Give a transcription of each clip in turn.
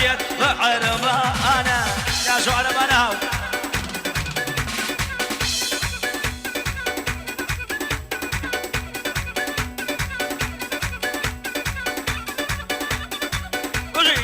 وەئەکشێت بە عەرەبانە نازۆ عەرەبانە هاو. بژی.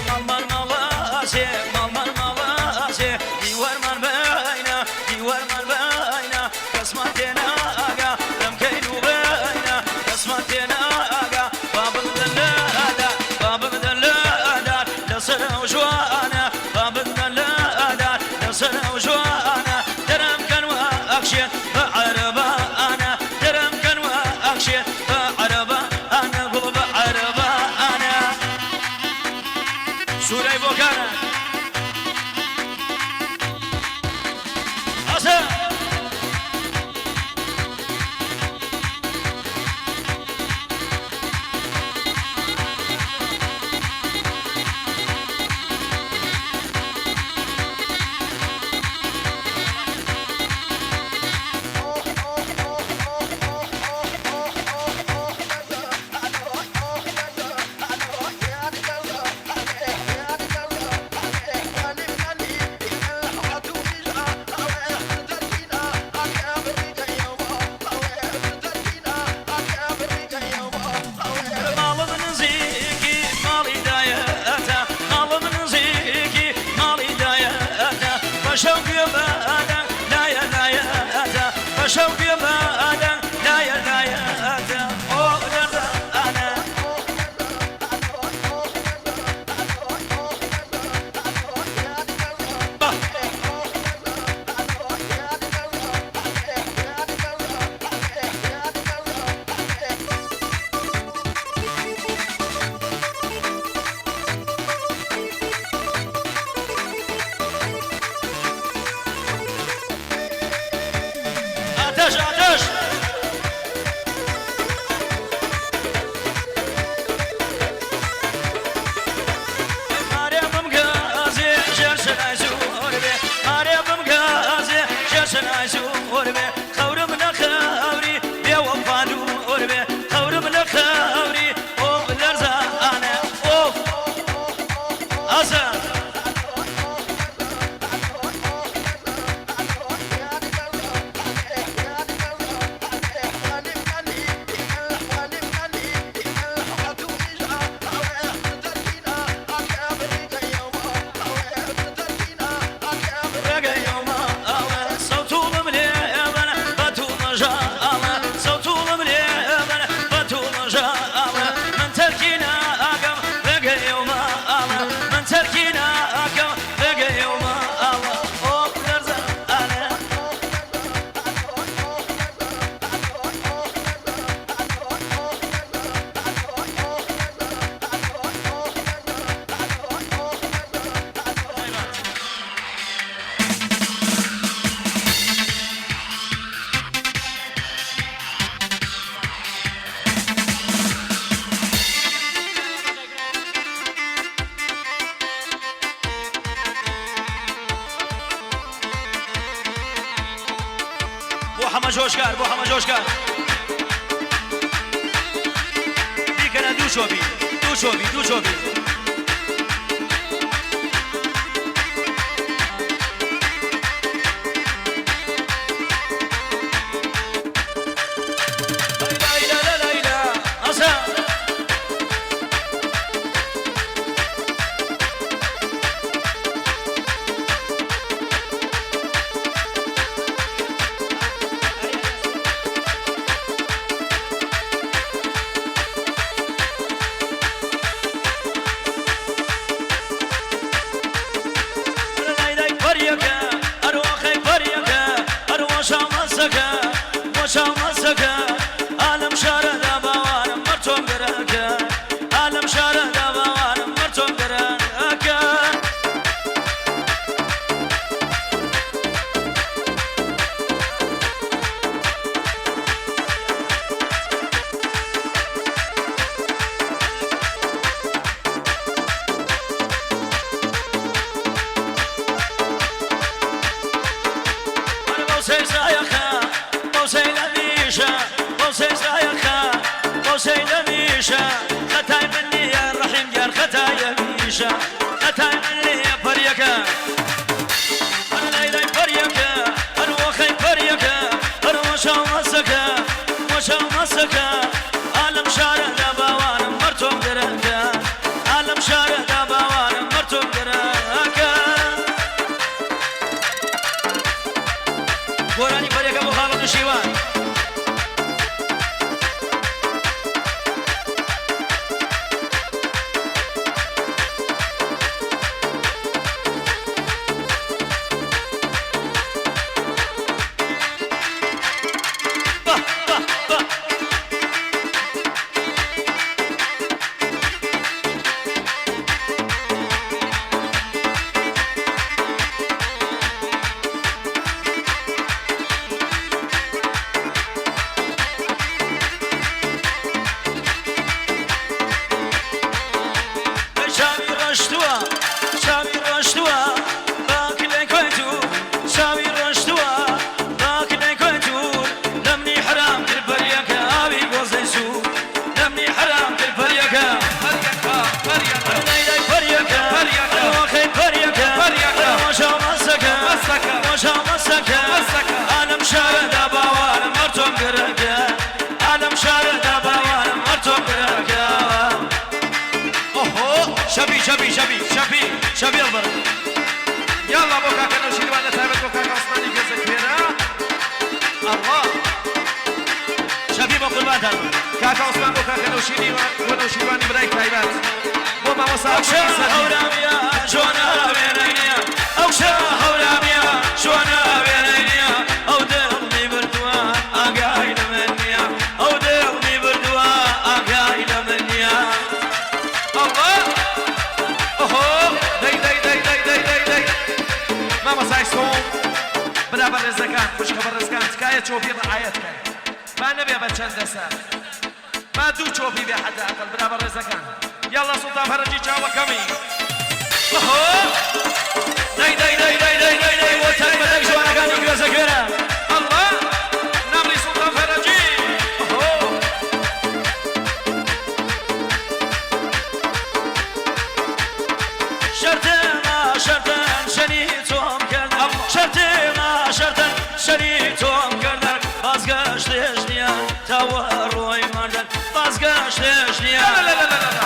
ماڵمان ماڵاسێ ماڵمان ماڵاسێ دیوارمان بینە دیوارمان بینە کەسمان تێناگا لەم کەین و بینە کەسمان تێناگا با ببدەن لەدار با ببدەن لەدار لەسەر ئەو جوانە با ببدەن لەدار لەسەر ئەو جوانە دەرم کەن و ئەخشێن بە عەرەبانە دەرم کەن و ئەخشێن بە عەرەبانە گوڵ بە عەرەبانە سوورای بۆکانە ئاسە. ماڵم نزیکی ماڵی دایەتە ماڵم نزیکی ماڵی دایەتە بەشەو گوێ بەدەنگ لایە لایەتە بەشەو گوێ بەدەنگ لایە لایەتە ئۆ دەردانە. بە. ئاتەش ئاتەش. مارێ بمگازێ ژێر شەنای زۆر بێ مارێ بمگازێ ژێر شەنای زۆر بێ خەورم لە خەوری بێ وەفا دوور بێ خەورم لە خەوری ئۆ لەرزانە ئۆف ئاسە. ڕێگەیەومە ئاوە سەوتوڵم لێبەن بە تومەژاڵە سەوتوڵم لێبەن بە تومەژاڵە من تەرکی ناکەم ڕێگەیەومە ئاوە من تەرکی ناکەم ڕێگەیەومە ئاوە ئۆ لەرزانە. بۆ حەمە جۆشکار بۆ حەمە جۆشکار بیکەنە دوو چۆبی دوو چۆبی دوو چۆبی. لەیلا لەیلا لەیلا ئاسا. لەیلای پەریەکە ئەرواخەی پەریەکە ئەروە شامەسەکە وە شامەسەکە ئالم شارەدا باوانم مەرتۆم گەرەکە ئالم شارەدا باوانم مەرتۆم گەرەکە. قەوسەی زایەخە قەوسەی دەمیشە خەتای من نییە ڕەحیم گیان خەتای ئەویشە خەتای من نییە پەریەکە هەر لەیلای پەریەکە هەر وەخەی پەریەکە هەر وەشاو مەسەکە وەشاو مەسەکە ئا لەم شارەدا باوانم مەر تۆم گەرەکە ئا لەم شارەدا باوانم مەر تۆم گەرەکە. گۆرانی پەریەکە بۆ خاڵت و شیوان. بە بە بە. چاوی ڕەشتووە چاوی ڕەشتووە باک لە کۆی دوور چاوی ڕەشتووە باک لە کۆی دوور لەمنی حەرام کرد پەریەکە ئاوی گۆزەی سوور لەمنی حەرام کرد پەریەکە پەریەکە پەریەکە لەیلای پەریەکە پەریەکە وەخەی پەریەکە پەریەکە وەشاو مەسەکە مەسەکە وەشاو مەسەکە مەسەکە ئالەم شارەدا باوانم هەر تۆم گەرەکە ئالەم شارەدا باوانم هەر تۆم گەرەکە. ئۆهۆ شەبی شەبی شەبی شەبی شەبی ئەڵبەر. یاڵا بۆ کاکە نەوشیروان لە تایبەت بۆ کاکە عوسمانی گوێزەکوێرە. ئەڵڵا شەبی بۆ قوربانتان بم. کاکە عوسمان بۆ کاکە نەوشیروان بۆ نەوشیروانی برای تایبەت بۆ مامۆستا ئەو شا ئەحمەدی سەدی. هەورامیە جوانە وێنەی نییە ئەو شا هەورامیە جوانە وێنەی نییە ئەو دڵمی بردووە ئاگای لە من نییە ئەو دڵمی بردووە ئاگای لە من نییە. ئەڵڵا ئۆهۆ دەی دەی دەی دەی دەی دەی دەی مامۆستای سۆم برا بەڕێزەکان خوشکە بەڕێزەکان تکایە چۆپی ڕعایەت کەن با نەبێ بە چەند دەسە با دوو چۆپی بێ حەدە ئەقل برا بەڕێزەکان یاڵا سوڵتان فەرەجی چاوەکەمی ئۆهۆ دەی دەی دەی دەی دەی دەی دەی بۆ تەک بە تەک جوانەکانی گوێزەکوێرە. ئەڵڵا نامری سوڵتان فەرەجی ئۆهۆ شەرتما شەرتن شەنی تۆم کردن شەرتما شەرتن شەنی تۆم کردن بازگەشتێش نییە تاوە ڕۆی مردن بازگەشتێش نییە. لا لا لا لا لا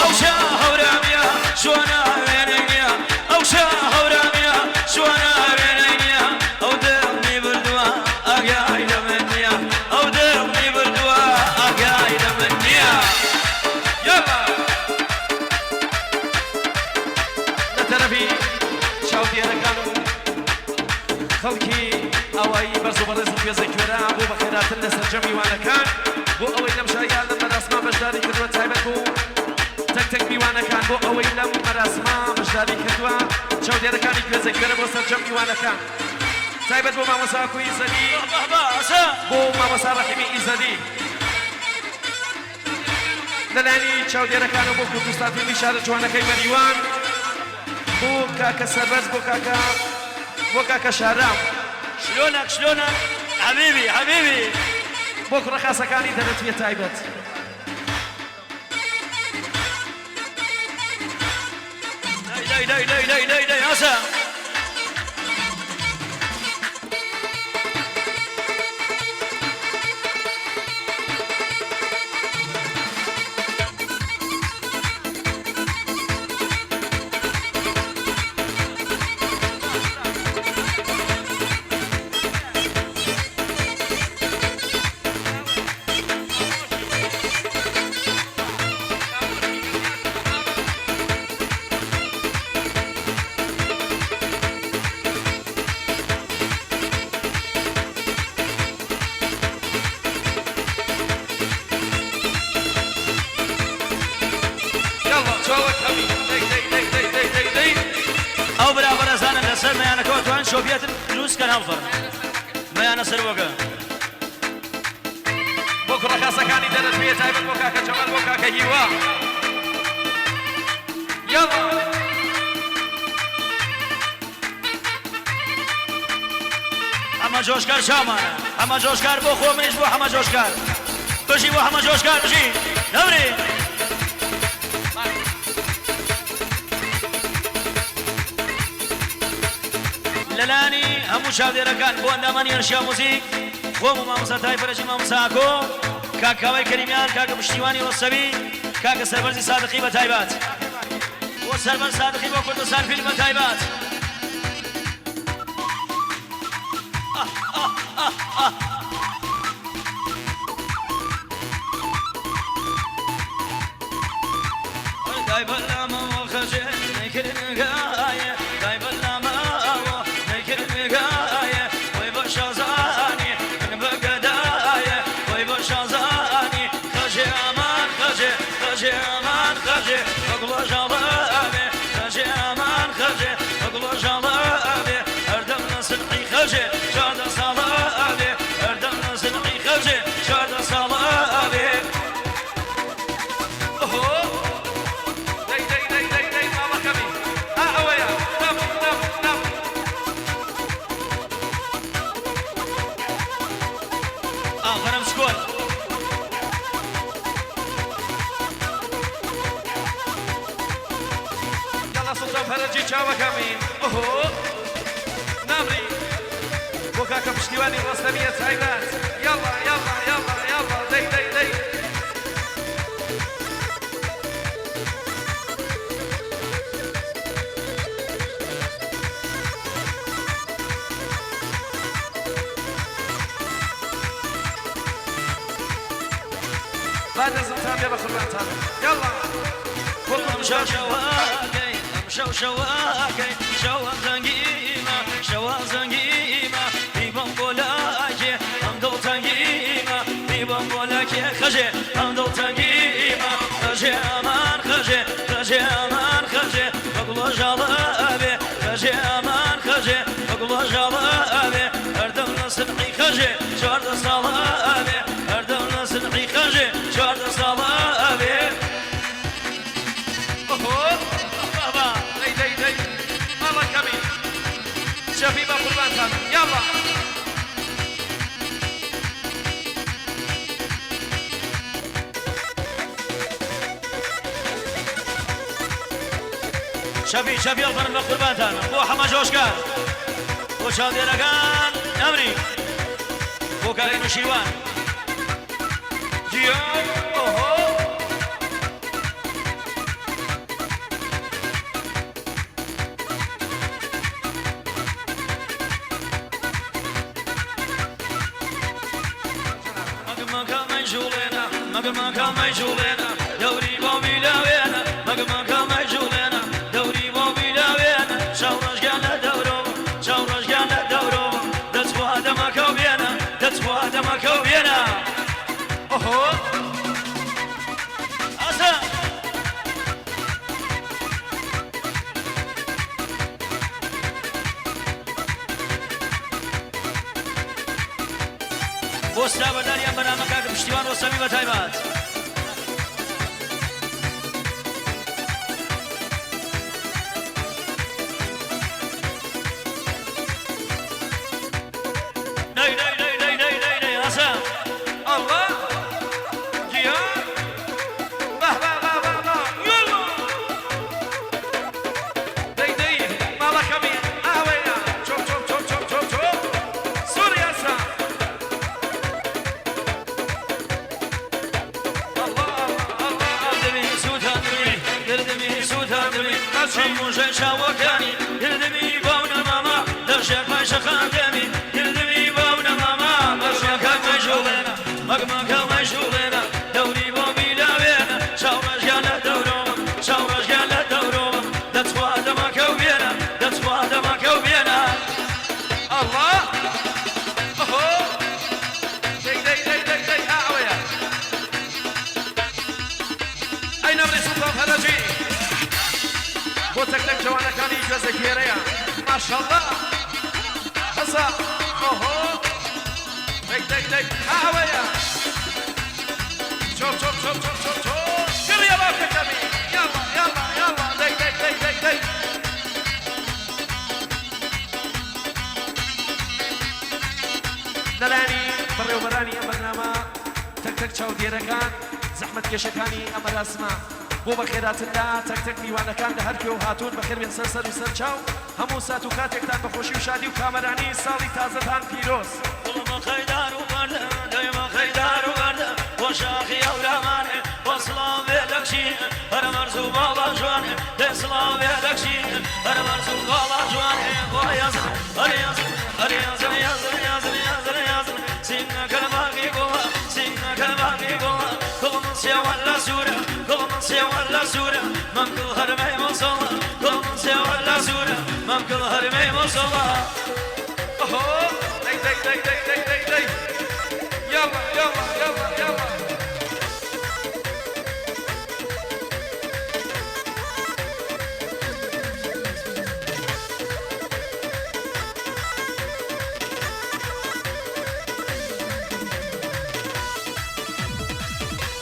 ئەو شا هەورامیە جوانە وێنەی نییە ئەو شا هەورامیە جوانە وێنەی نییە ئەو دڵمی بردووە ئاگای لە من نییە ئەو دڵمی بردووە ئاگای لە من نییە. یاڵا لە تەرەفی چاودێرەکان و خەڵکی ئاوایی بەرز و بەڕێز و گوێزەکوێرە بۆ بەخێراتن لە سەرجەم میوانەکان بۆ ئەوەی لەم شایە لەم مەراسمە بەشداری کردووە تایبەت بۆ تەک تەک میوانەکان بۆ ئەوەی لەم مەراسمە بەشداری کردووە چاودێرەکانی گوێزەکوێرە بۆ سەرجەم میوانەکان تایبەت بۆ مامۆستا کوی ئیزەدی باشە بۆ مامۆستا ڕەحیمی ئیزەدی لەلایەنی چاودێرەکان و بۆ کوردستان فیلمی شارە جوانەکەی مەریوان بۆ کاکە سەربەرز بۆ کاکە بۆ کاکە شارام شلۆنك شلۆنك حەبیبی حەبیبی بۆ کوڕە خاسەکانی دەرەتویە تایبەت. دەی دەی دەی دەی دەی دەی ئاسا. یاڵا چاوەکەمی دەی دەی دەی دەی دەی دەی دەی ئەو برا بەڕێزانە لەسەر مەیانەکەەوە توان شۆبیەتن دروست کەن هەڵفڕ مەیانە سەروەکە. بۆ کوڕە خاسەکانی دەرەتویە تایبەت بۆ کاکە جەمال بۆ کاکە هیوا. یاڵا ئەمە حەمە جۆشکار چاومانە حەمە جۆشکار بۆ خۆ منیش بۆ حەمە جۆشکار بژی بۆ حەمە جۆشکار بژی نەمری. لەلانی هەموو چاودێرەکان بۆ ئەندامانی ئەرشیا موزیک خۆم و مامۆستا تای فەرەجی مامۆستا ئاکۆ کاک کاوەی کەریمیان کاکە پشتیوانی ڕۆستەمی کاکە سەربەرزی سادقی بە تایبەت بۆ سەربەرز سادقی بۆ کوردستان فیلم بە تایبەت. دای بەلامەوە خەجێ نەیکرد نگایێ دای بەلامەوە نەیکرد نگایێ وەی بە شازانی من بگەدایێ وەی بە شازانی خەجێ ئەمان خەجێ خەجێ ئەمان خەجێ بە گوڵە ژاڵە ئەبێ خەجێ ئەمان خەجێ بە گوڵە ژاڵە ئەبێ هەردەم لە سنحی خەجێ 14 ساڵە ئەبێ هەردەم لە سنحی خەجێ 14 ساڵە ئەبێ. ئۆهۆ دەی دەی دەی دەی دەی ماڵەکەمی ئا ئەوەیە نەم نەم نەم. ئافەرم شکۆل. یاڵا سوڵتان فەرەجی چاوەکەمی ئۆهۆ نامری بۆ کاکە پشتیوانی ڕۆستەمیە تایبەت یاڵا یاڵا یاڵا یاڵا دەی دەی دەی. با دەستتان بێ بە قوربانتان یاڵا بۆ ئەم شەو شەوەکەی ئەم شەو شەوەکەی شەوە زەنگیمە شەوە زەنگیمە بیبەم بۆ لاکێ ئەم دڵتەنگیمە بیبەم بۆ لاکێ خەژێ ئەم دڵتەنگیمە خەژێ ئەمان خەژێ خەژێ ئەمان خەژێ بە گوڵە ژاڵە ئەبێ خەژێ ئەمان خەژێ بە گوڵە ژاڵە ئەبێ هەردەم لە سنحی خەژێ 14 ساڵە ئەبێ هەردەم لە سنحی خەژێ 14 ساڵە ئەبێ. ئۆهۆ بابا دەی دەی دەی ماڵەکەمی شەفی بە قوربانتان یاڵا. شەفی شەفی ئەڵفەرم بە قوربانتان بۆ حەمە جۆشکار بۆ چاودێرەکان نەمری بۆ کاکە نوشیروان گیان ئۆهۆ مەگمەکە مەیجوڵێنە مەگمەکە مەیجوڵێنە دەوری بۆ بیلاوێنە مەگمەکە مەیجوڵێنە دەوری بۆ بیلاوێنە چاو ڕەشگیان لە دەورۆ چاو ڕەشگیان لە دەورۆ دەچوە دەمەکە و بێنە دەچوە دەمەکە و بێنە. ئۆهۆ ئاسا بۆ سرابەداریان بەنامە کاکە پشتیوان ڕۆسەمی بە تایبەت. دەی دەی دەی دەی دەی دەی دەی ئاسا ئەڵڵا گیان بە بە بە بە بە یاڵا دەی دەی ماڵەکەمی ئاوەیە چۆپ چۆپ چۆپ چۆپ چۆپ چۆپ سوور یاسا ئەڵڵا ئەڵڵا ئەڵڵا. دەمی سووتاندمی دردمی سووتاندمی هەموو ژێر چاوەکانی دردمی باونە ماما دەژێر پای شەخاندەمی دردمی باونە ماما مەگمەکە مەیجوڵێنە مەگمەکە مەیجوڵێنە دەوری بۆ بیلاوێنە چاو ڕەشگیان لە دەورۆم چاو ڕەشگیان لە دەورۆم دەچوە دەمەکە و بێنە دەچوە دەمەکە و بێنە. ئەڵڵا ئۆهۆ دەی دەی دەی دەی دەی ئاوەیە ئەی نەمری سوڵتان فەرەجی بۆ تەک تەک جوانەکانی گوێزەکوێرەیە ماشەڵڵا حەسا ئۆهۆ دەی دەی دەی ئاوەیە چۆپ چۆپ چۆپ چۆپ چۆپ چۆپ گڕیە باوکەکەمی یاڵا یاڵا یاڵا دەی دەی دەی دەی دەی. لەلایەنی بەڕێوەبەرانی ئەم بەرنامە تەک تەک چاودێرەکان زەحمەتکێشەکانی ئەم مەراسمە بۆ بەخێراتن لە تەک تەک میوانەکان لە هەر کوێ و هاتوون بەخێر بێن سەر سەر و سەر چاو هەموو سات و کاتێکتان بە خۆشی و شادی و کامەرانی ساڵی تازەتان پیرۆز. گوڵم خەیدار و بەردە دەیمە خەیدار و بەردە بۆ شاخی هەورامانێ بۆ سڵاو بێ لەکچی هەر مەرز و باڵا جوانێ دەی سڵاو بێ لەکچی هەر مەرز و باڵا جوانێ بۆ یازن هەر یازن هەر یازن یازن یازن یازن یازن سینەکە لە باغی گوڵە سینەکە لە باغی گوڵە گوڵم سێوە لە سوورە گوڵم سێوە لە سوورە مەمکڵ هەرمەی مۆسۆڵە گوڵم سێوە لە سوورە مەمکڵ هەرمەی مۆسۆڵە. ئۆهۆ دەی دەی دەی دەی دەی دەی دەی یاڵا یاڵا یاڵا یاڵا.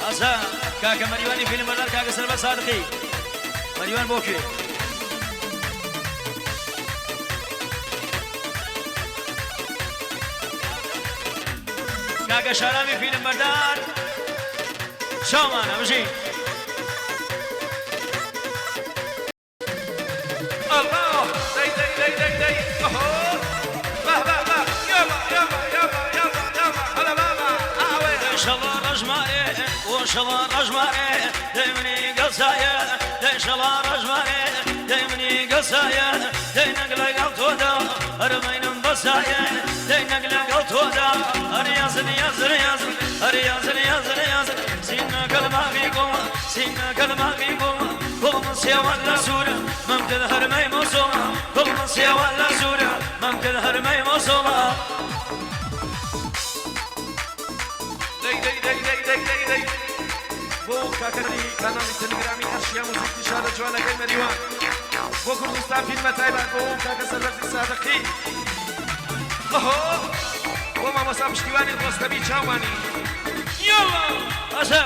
ئازا کاکە مەریوانی فیلم بەردار کاکە سەربەست سادقی مەریوان بۆ کوێ؟ کاکە شارامی فیلم بەردار چاومانە بژین. ئەڵا دەی دەی دەی دەی دەی ئۆهۆ بە بە بە یاڵا یاڵا یاڵا یاڵا یاڵا هەڵە بابا ئاوێ. دەی شەڵا ڕەشمارێ بۆ شەڵا ڕەشمارێ دەی منی گەسایە دەی شەڵا ڕەشمارێ دەی منی گەسایە دەی نەک لەگەڵ تۆدا هەرمەینم بەسایە دەی نەک لەگەڵ تۆدا هەر یازن یازن یازن هەر یازن یازن یازن سینەکە لە باغی گوڵە سینەکە لە باغی گوڵە گوڵم سێوە لە سوورە مەمکت هەرمەی مۆسۆڵە گوڵم سێوە لە سوورە مەمکت هەرمەی مۆسۆڵە. دەی دەی دەی دەی دەی دەی دەی بۆ کاکەری کاناڵی تەلەگرامی ئەرشیا موزیکی شارە جوانەکەی مەریوان بۆ کوردستان فیلمە تایبەت بۆ کاکە سەربەرزی سادقی ئۆهۆ بۆ مامۆستا پشتیوانی ڕۆستەمی چاومانی یاڵا ئەسە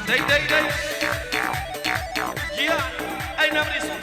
دەی دەی دەی گیان ئەی نەمری.